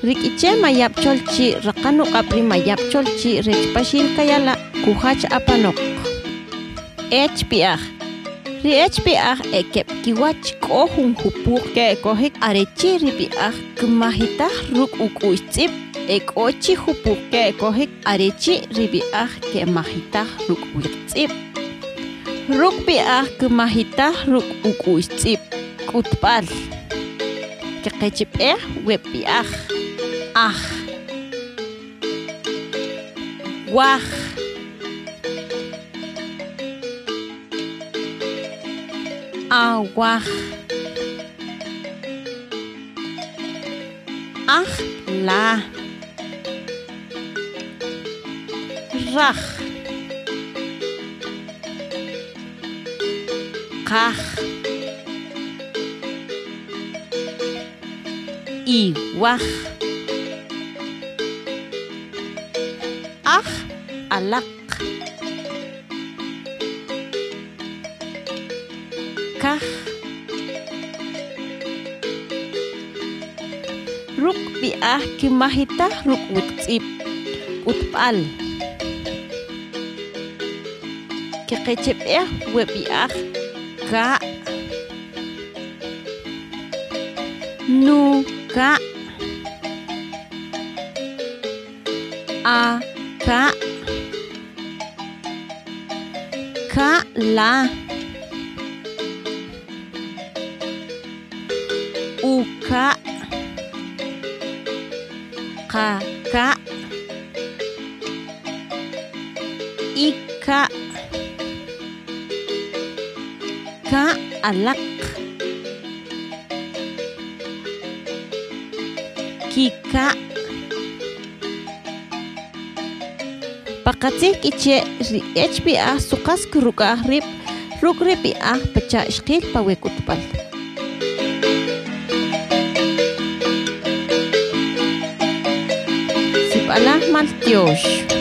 Ri K'iche' Mayab' Cholchi' raqan uq'ab' ri Mayab' Cholchi' rech Paxil Kayala' kujach apanoq. Ech b'i'aj Ri ech b'i'aj e keb' kiwach k'o jun jupuq ke'ekojik are chi' ri b'i'aj kmajitaj ruk' uk'u'x tz'ib' e k'o chi jupuq ke'ekojik are chi' ri b'i'aj ke'majitaj ruk' wiq tz'ib'. Ruk' b'i'aj kmajitaj ruk' uk'u'x tz'ib'. K'utb'al. Kqechb'ej we b'i'aj aj, waj, awaj, aj la, raj, qaj. Iwaj. Aj alaq. Kaj. Ruk' b'i'aj kimajitaj ruk' wiqtz'ib'. K'utb'al. Keqecheb'ej we b'i'aj ka'. Nu ka'. A ka'. Ka' la. U ka'. Qa ka'. Ika'. Ka' alaq. Kika'. Pa qatzij K'iche' ri ech b'i'aj suqas kruk'aj rib' ruk' ri b'i'aj pacha' xqil pa we k'utb'al. Sib'alaj maltyox.